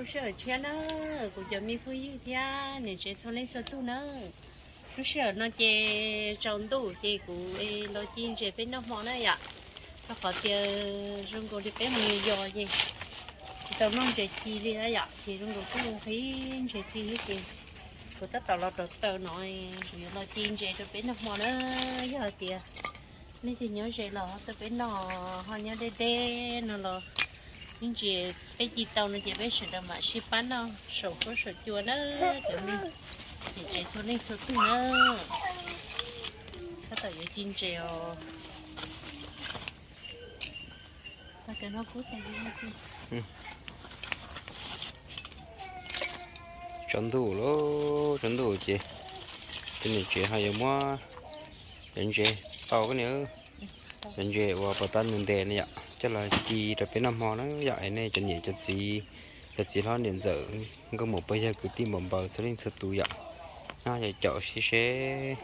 Sij hawm tshiab na, kuv cov me phooj ywg thiab niam tsev txhua leej txhua tug na. Lub sij hawm no ces tsaus ntuj ces kuv los ci ntses peb noj hmo na yom. Rau qhov tias zoo nkaus li peb mus yos ces tsis tau noj ntses ci li na yom, ces zoo nkaus kuj nqhis ntses ci thiab ces kuv tab tom los rau taws no, kuv yuav los ci ntses rau peb noj hmo na. Yog hais tias nej cov nyob ze los ho tuaj peb noj, ho nyob deb deb no los ib ntsis peb ci tau no ces peb sawv daws mam sib pab noj saum huab saum cua na. Cov me niam tsev txhua leej txhua tug na, tab tom yuav ci ntses os. Tsaus ntuj lawm, tsaus ntuj ces cov niam tsev ho yuav muab cov ntses tau, cov ntses uas pos tab nws ntes ne yom, coj los ci rau peb noj hmo na yom. Es nej cov niam cov txiv, cov txiv hlob niam ntxawm, nkauj muam pog yawg kwv tij npawg npaws txhua leej txhua tus yom, nyob caum sib seb.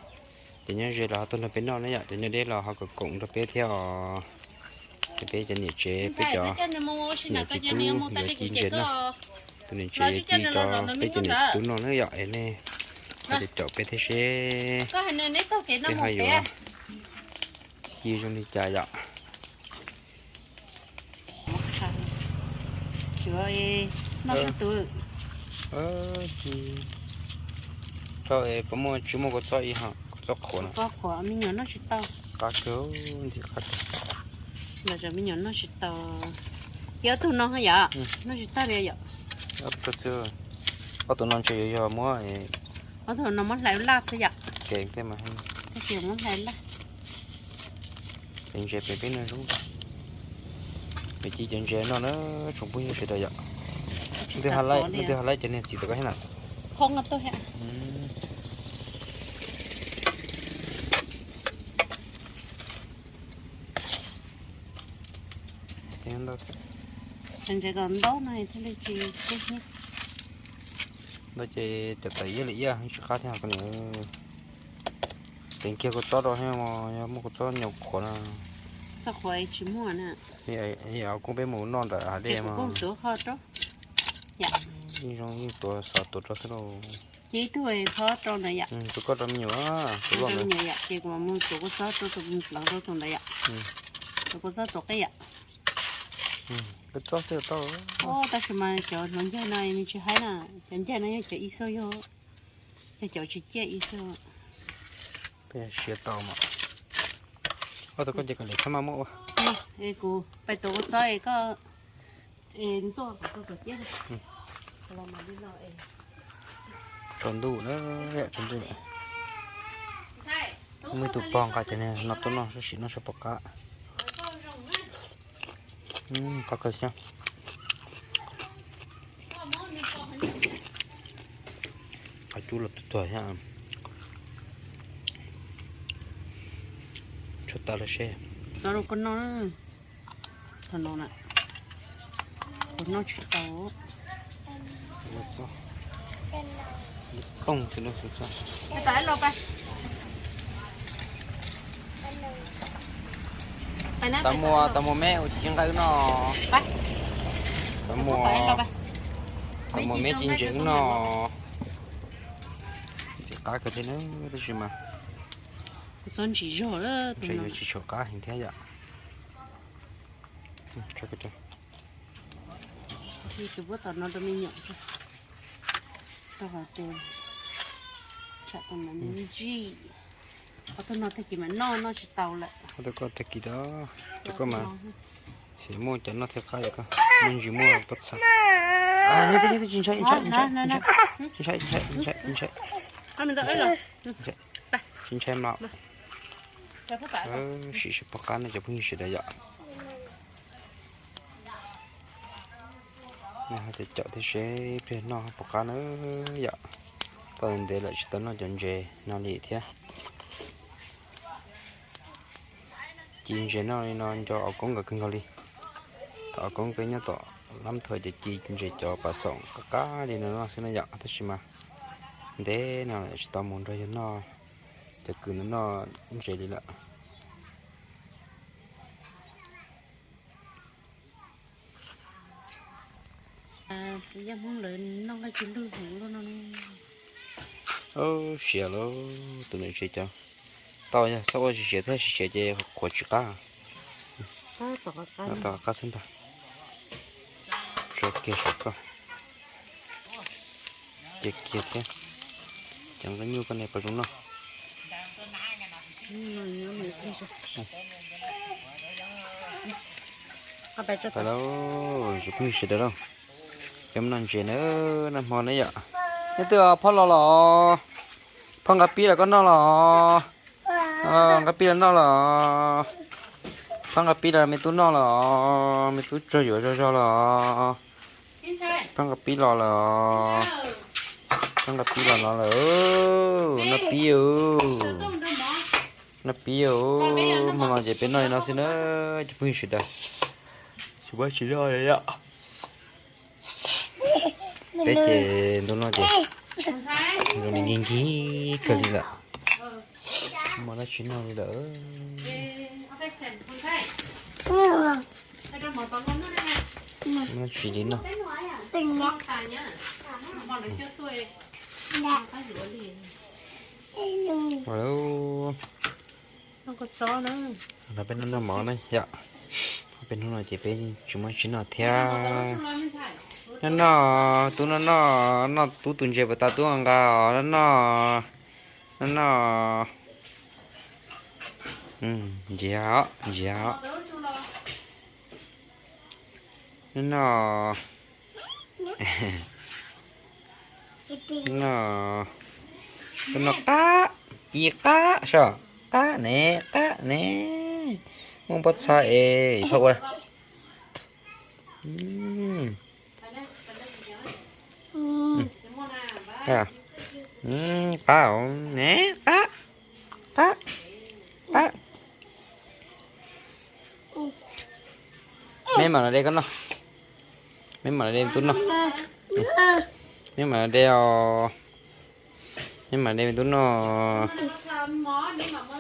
Cov nyob ze los ho tuaj nrog peb noj na yom, cov nyob deb los ho koom koom nrog peb thiab os. Ces peb cov niam tsev, peb cov niam txiv tub yuav ci ntses noj. Tus niam tsev yuav ci rau peb cov niam txiv tub noj na yom, es nej ho caum caum peb thiab seb peb ho yuav ci zoo li cas yom. Rau es puas muaj, tsis muaj kua txob ib hom, kua txob qhuav no. Qab kawg, ntxim qab kawg. Me nyuam noj tsis tau. Ces ob tug no yom, noj tsis tag li yom. Ob tug no ntshe yuav yog muab, ob tug no muab hlais laj xwb yom. Muab hlais laj. Ces ntses pem peb no zoo. Peb ci cov ntses no na, tsoom phooj ywg sawv daws yom. Leej twg ho laib cov niag txiv tom koj thiab na. Ntau ces cov tawm iab li iab tsis qab thiab ko. Teev kiag kua txob rau thiab, yog muaj kua txob nyuam qhuav no. Txob qhuav tsis muaj na. Koob peb mus noj nram hav dej mas. Yeej zoo, yeej tuav xov tuav rau xwb lauj. Ces ib tug thov rau ntawd yom. Tus koj rau me nyuam, tus loj ntawd. Ces kuv mam mus tuav kua txob rau tus pleev rau tus ntawd yom. Tuav kua txob tuav qij yom. Kua txob xwb tau. Tab sis mas cov hluav ncaig no nws tsis haib na, cov ncaig no yog cov ib xoj yog, yog cov tsis ciaj ib xoj. Peb siav tau mas. Ob tug koj ces kom lawv txhob maj muab ua. Kuv pais tuav kua txob es koj ntxuaj kom tau kom ciaj. Tsaus ntuj na, tsaus ntuj lawm. Muaj ib tug pog nqa cov niag no tuaj noj, tab sis noj tsis pom qab. Qab kawg thiab. Qab cub los tuag tuag thiab. Tshuav tas lawm seb. Xov rau koj noj. Thaum no na, kuv noj tsis tau. Plooj tsis noj tsis tau. Txav muag, txav muag me ua ci nqaij wb noj. Txav muag, txav muag me ci ntses wb noj. Ntxim qab kawg thiab na, tab sis mas tsis tshua qab heev thiab yom. Tus puab tom no rau me nyuam, rau qhov tias tsam tus no me ntsis, ob tug no tag kis mas noj noj tsis tau lawm. Ob tug koj tag kis da, tus koj mas xyov muaj cov noj thiaj qab, yog koj muaj ntsis muaj pob txha. Tsis ntshai, tsis ntshai, tsis ntshai, tsis ntshai, tsis ntshai. Tsis ntshai mas. Sim seb puas qab ne cov phooj ywg sawv daws yom. Nej ho caum caum thiab seb pliag noj puas qab na yom. Tau ntev lawm tsis tau noj cov ntses no li thiab. Ci ntses noj li no nco Au Koob nkawd kawg nkaus li. Thaum Au Koob peb nyob tom Lab Thuam ces ci ntses cov pas xoom qab qab li no noj xwb na yom, tab sis mas ntev no tsis tau mus nrog yawg noj, cov kwv ntawd noj ntses li lawm. Yog Hmoob lawv noj nqaij tsis lwj heev luaj no. Siav lauj, tus niam tsev cov tau yog txhob ua siav thiab, siav ces qhuav tsis qab. Tom qab xwb ntag. Tso kiag saum koj. Cia kiag thiab. Cov nqaij nyuj koj ne puas zoo noj? Peb lauj, tsoom phooj ywg sawv daws lauj, cov me no ntses na, nag hmo na yom. Neb twb phoj los los, phoj nqa pib los koj noj los? Nqa pib los noj los? Phoj nqa pib los me tub noj los? Me tub tsuag yuav zog zog los? Phoj nqa pib los los? Phoj nqa pib los no lawm. Noj pib, noj pib, hmo no ces peb noj li no xwb na, cov phooj ywg sawv daws. Tsis muaj tsis noj li yom. Peb ces ntu no ces zoo li nkig nkig kawg li lawm. Tsis muaj dab tsi noj li lawm. Tsis li noj. Peb noj noj mov na yom. Peb hnub no ces peb tsis muaj tsis noj thiab. Noj noj, tub noj noj, noj tub tus ntses puas tas tub nqa os, noj noj. Noj noj. Ntsiav os, ntsiav os. Noj noj. Noj, tub noj qab, ci qab soj, qab ne, qab ne. Muaj pob txha es phaj ua. Qab ne, qab, qab, qab. Meb mam los de koj noj. Meb mam los de tub noj. Meb mam los de os. Meb mam los de tub noj.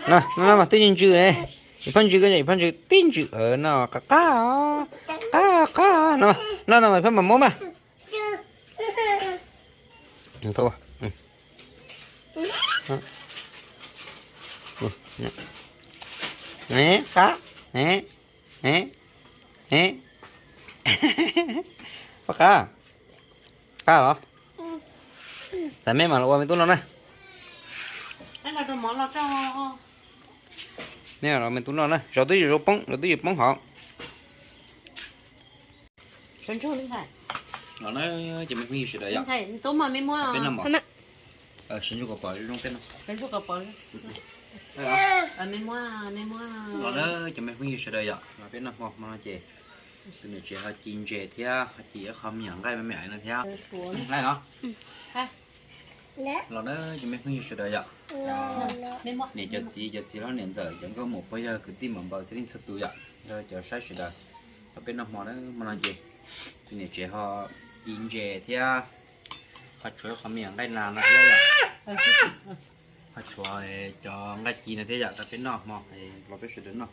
Noj noj mas twb ntsws ne. Ib phab ntsws koj, ib phab ntsws tib ntsws no qab qab os. Qab qab no, noj no mas phab mam muab mas. Qab, qab, qab los. Txawm meb mam los ua me tub noj na. Meb mam los me tub noj na, zov twb yuav poob, zov twb yuav poob hov. Los na, cov me phooj ywg sawv daws yom. Peb noj mov. Sawv ntsuj kaus pom zoo peb noj. Los na, cov me phooj ywg sawv daws yom, los peb noj hmo, hmo no ces tus niam tsev ho ci ntses thiab ho ci ib qho me nyuam nqaij me me no thiab. Los na, cov me phooj ywg sawv daws yom. Niam cov txiv, cov txiv hlob, niam ntxawm, cov nkauj muam pog yawg kwv tij muam npaws xib leej txhua tus yom, nrog cov saib sawv daws. Los peb noj hmo na, hmo no ces tus niam tsev ho ci ntses thiab ho tshuav ib qho me nyuam nqaij nas no thiab yom. Ho tshuav cov nqaij ci no thiab yom, rau peb noj hmo, los peb sawv daws noj.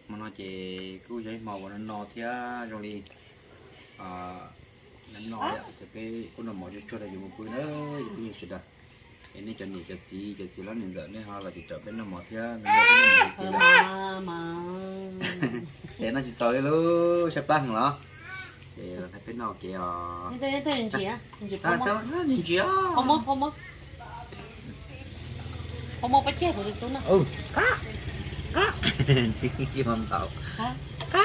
Hmo no ces kuj yog ib hmo uas no no thiab zoo li no no yom, ces peb kuj noj mov tsuag tsuag rau yuav mus pw na, cov phooj ywg sawv daws. Es nej cov niam cov txiv, cov txiv hlob niam ntxawm nej ho los ces caum peb noj mov thiab, nrog peb noj mov. Ces noj tsis txaus li lub sab plab heev los? Ces los nrog peb noj kev os. Ntsia, qab, qab, qab.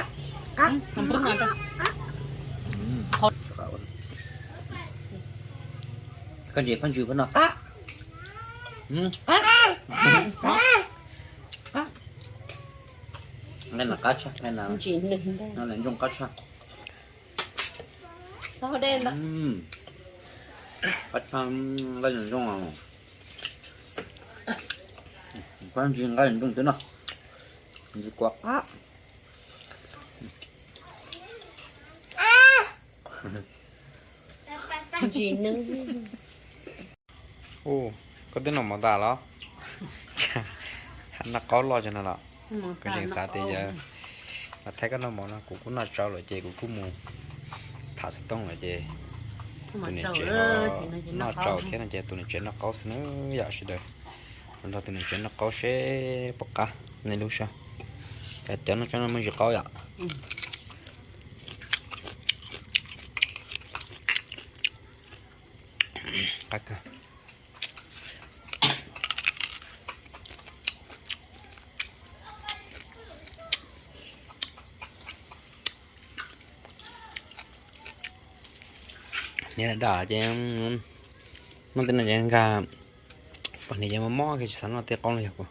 Koj ntsia phaj ntsws phaj no qab. Qab, qab. Nqaij no qab tshaj, nqaij no, nqaij ntsooj qab tshaj. Qab tshaj, nqaij ntsooj. Koj ntsia nqaij ntsooj twb no, ntsia kua qab. Koj twb noj mov tas los? Noj qaub loj cov no los? Koj tseem xav tias yog los thaij koj noj mov no, kuv kuj noj tsau lawm ces kuv kuj mus tham xov tooj lawm ces tus niam tsev noj tsau thiab no ces tus niam tsev noj qaub xwb na yom sawv daws. Los nrog tus niam tsev noj qaub seb puas qab, nej lub sab. Cov no tso no me ntsis qaub yom. Qab kawg. Niam dam ces noj tej no ces nkag poj niam ces mob mob ces tsis xav noj tej qaub no yog kuv.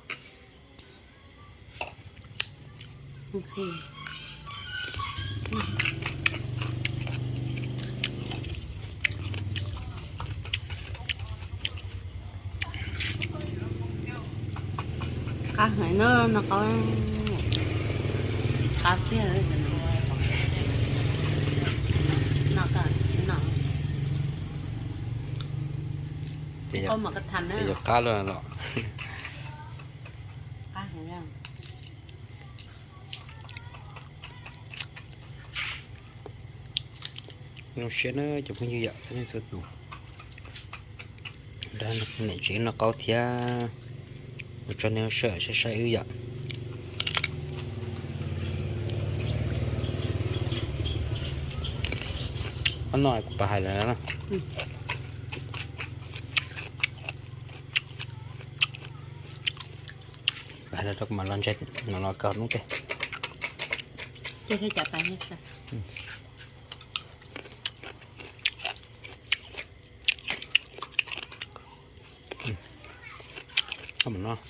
Qab heev na, noj qaub qab tiag. Noj, noj. Ces yuav qab luaj los. Qab heev. Zoo siab na cov phooj ywg yom, txhua leej txhua tus, niam tsev noj qaub thiab, ua tsaug nej ua siab saib wb yom. Ob no kuv pab hais lawm na. Hais lawm rau kuv mam los ntse, mam los kawg hnub ke. Koj mam noj.